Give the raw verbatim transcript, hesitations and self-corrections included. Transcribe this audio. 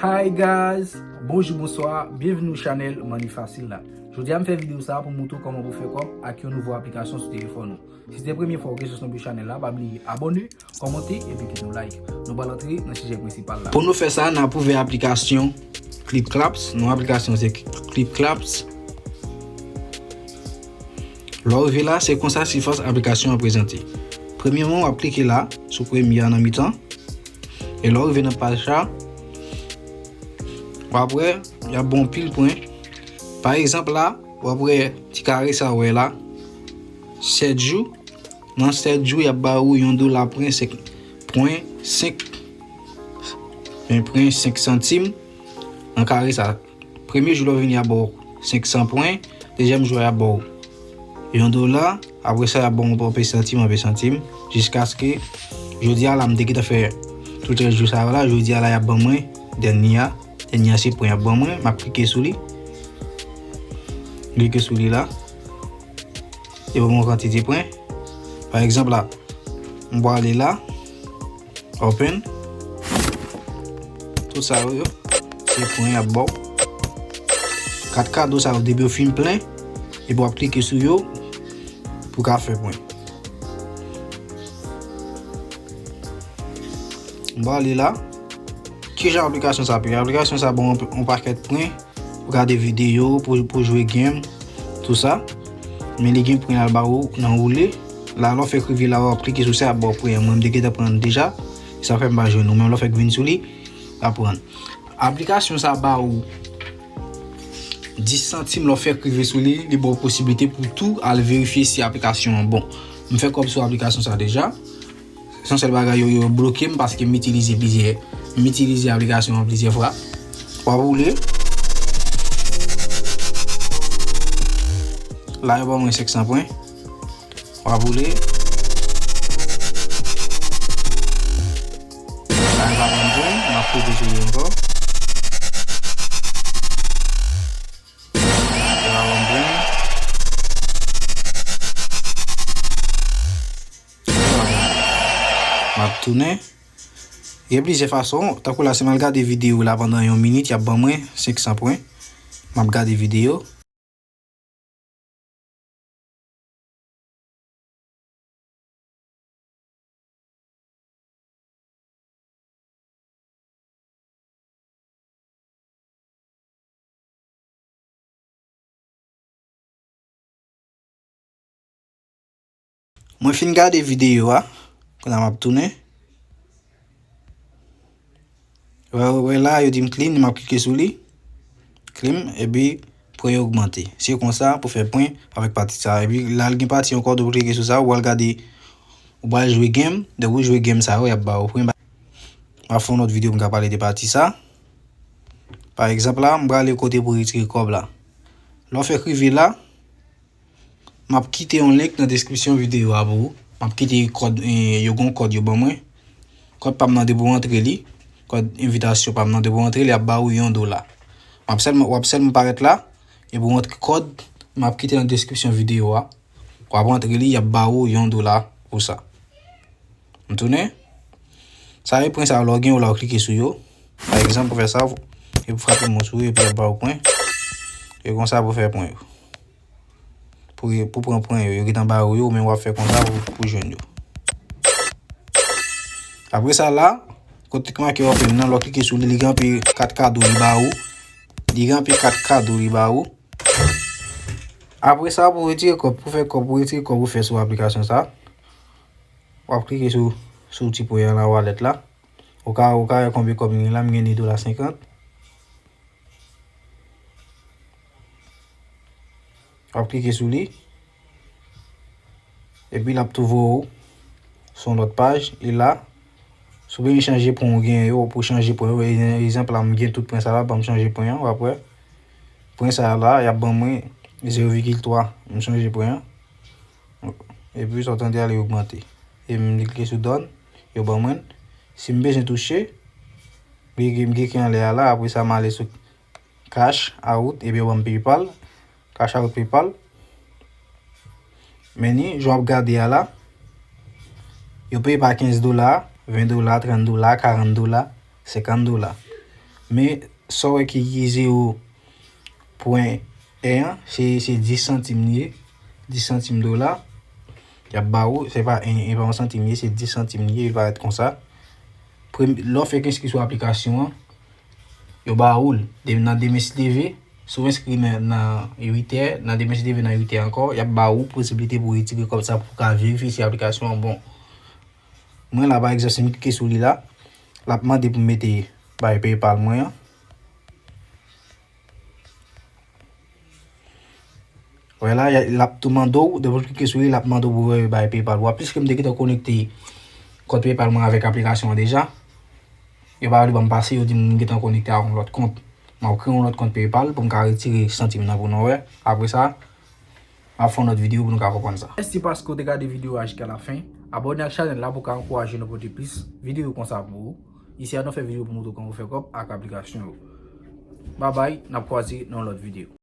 Hi guys, bonjou, bonswa, byenvini sou chanèl Money Facile la. Jodi a m fè videyo sa pou m montre w kòman pou fè kòb ak yon nouvo aplikasyon sou telefòn ou. Si se premye fwa ou gen sou chanèl la, pa bliye abòne, kòmante epi kite yon like. Nou pral antre nan sijè prensipal la. Pou nou fè sa, n ap ouvè aplikasyon Clip Claps. Non aplikasyon se Clip Claps. Lè w rive la, se konsa sifas aplikasyon an prezante. Premyèman, w ap klike la, sou premye a nan mitan. E lè w rive nan paj sa, w ap wè, y ap ba w anpil pwen. Pa egzanp la, w ap wè ti kare sa w wè la, sèt jou. Nan sèt jou, y ap ba ou yon dola pwen senk, pwen senk, pwen senk santim nan kare sa. Premye jou lè w vini, y ap ba w senk san pwen. Dezyèm jou a, y ap ba w yon dola. Apre sa, y ap ba w anpe santim, anpe santim. Jiskaske jodi a la, m te gentan fè tout rès jou sa yo la. Jodi a la, y ap ban mwen dènye a. Dènye a, se pwen y ap ban mwen. M ap klike sou li. Klike sou li la. Li ban mwen yon kantite pwen. Pa egzanp la, m prale la. Open. Tout sa yo, yo, se pwen y ap ba w. Kat kado sa yo, depi yo fin plen, epi w ap klike sou yo pou w ka fè pwen. M prale la. Kijan aplikasyon sa ap ye? Aplikasyon sa ba w yon, yon pakèt pwen pou gade videyo, pou, pou jwe game, tou sa. Men li gen pwen l al ba ou nan woule. La, lè w fèk rive la, w ap klike sou sa, y ap ba w pwen an. Mwen, m te gentan pran l deja. Sa fè m pa jwenn ou. Men lè w fèk vin sou li, l ap pran. Aplikasyon sa ba ou dis santim lè w fèk rive sou li. Li ba w posiblite pou tou al verifye si aplikasyon an bon. M fè kòb sou aplikasyon sa deja. Se yon sèl bagay, yo, yo bloke m paske m itilize plizyè, m itilize aplikasyon an plizyè fwa. W ap woule. La, yo ban mwen senk san pwen. W ap woule. La, yo pa ban m pwen. M ap klike sou li ankò. Yo pa ban m pwen. M ap tounen. Gen plizyè fason. Tankou la, si m al gade videyo la pandan yon minit, y ap ban mwen senk san pwen. M ap gade videyo. Mwen fin gade videyo a. Kounye a m ap tounen. Wè, wè, wè la, yo di m clean, m ap klike sou li. Clean, epi pwen yo ogmante. Se konsa pou fè pwen avèk pati sa. Epi la, l gen pati ankò, w klike sou sa, ou al gade, ou pral jwe game. Depi w jwe game sa yo, y ap ba ou pwen. M ap fè yon lòt videyo pou m ka pale de pati sa. Pa egzanp la, m prale kote pou retire kòb la. Lè w fèk rive la, m ap kite yon link nan deskripsyon videyo a pou ou. M ap kite kòd, eh, yo gon kòd yo ban mwen. Kòd pa m nan depi w antre li. Kòd envitasyon pa m nan depi w antre li, y ap ba ou yon dola. M ap sèlman, w ap sèlman parèt la, epi w antre kòd m ap kite nan deskripsyon videyo a. W ap antre li, y ap ba ou yon dola pou sa. M tounen. Sa e pwen sa yo, lè w gen yo la, w klike sou yo. Pa egzanp, pou fè sa, epi w frape mous ou, epi y ap ba ou pwen. E konsa pou fè pwen yo. Pou, pou pran pwen yo, yo gentan ba ou yo, men w ap fè konsa pou, pou jwenn yo. Apre sa la, kote ki make open nan, lè w klike sou li, li gen anpil kat kado li ba ou. Li gen anpil kat kado li ba ou. Apre sa, pou retire kòb, pou fè kòb, pou retire kòb ou fè sou aplikasyon sa, w ap klike sou, sou ti pwen an la, wallet la. Ou ka, ou ka wè konbyen kòb m gen la, m gen de dola senkant. W ap klike sou li. Epi l ap tou voye w sou yon lòt paj. E la, si w bezwen chanje pwen ou gen yo, pou chanje pwen yo, egzanp la, m gen tout pwen sa la, ban m chanje pwen an, w ap wè. Pwen sa la, y ap ban mwen zewo vigil twa, m chanje pwen an. Epi sa w tande a li ogmante. E m klike sou done, yo ban mwen. Si m bezwen touche, m gen, m gen ki anlè a la, apre sa m ale sou Cash Out, epi yo ban m PayPal. Cash Out, PayPal. Men ni, jan w ap gade a la, yo peye pa kenz dola, ven dola, trant dola, karant dola, senkant dola. Men sa w wè ki zewo pwen en an, se dis santim li ye, dis santim dola. Y ap ba ou, se pa en, e pa yon santim li ye, se dis santim li ye, li parèt konsa. Lè w fèk enskri sou aplikasyon an, yo ba ou l nan demen si leve. Si w enskri nan uitè, nan demen si leve nan uitè ankò, y ap ba ou posiblite pou w retire kòb sa pou w ka verifye si aplikasyon an bon. Mwen la, pa egzanp, si m klike sou li la, l ap mande pou m mete bay PayPal mwen an. Wè la, l ap tou mande w, depi w klike sou li, l ap mande w pou voye bay PayPal ou a. Piske m te gentan konekte kont PayPal mwen avèk aplikasyon an deja, yo pa vle ban m pase, yo di m gentan konekte ak yon lòt kont. M ap kreye yon lòt kont PayPal pou m ka retire santim nan pou nou wè. Apre sa, m ap fè yon lòt videyo pou nou ka konprann sa. Mèsi paske w te gade videyo a jiska lafen. Abòne ak chanèl la pou w ka ankouraje nou pote plis videyo konsa pou ou. Isi a nou fè videyo pou montre w kòman w fè kòb ak aplikasyon yo. Babay, n ap kwaze nan yon lòt videyo.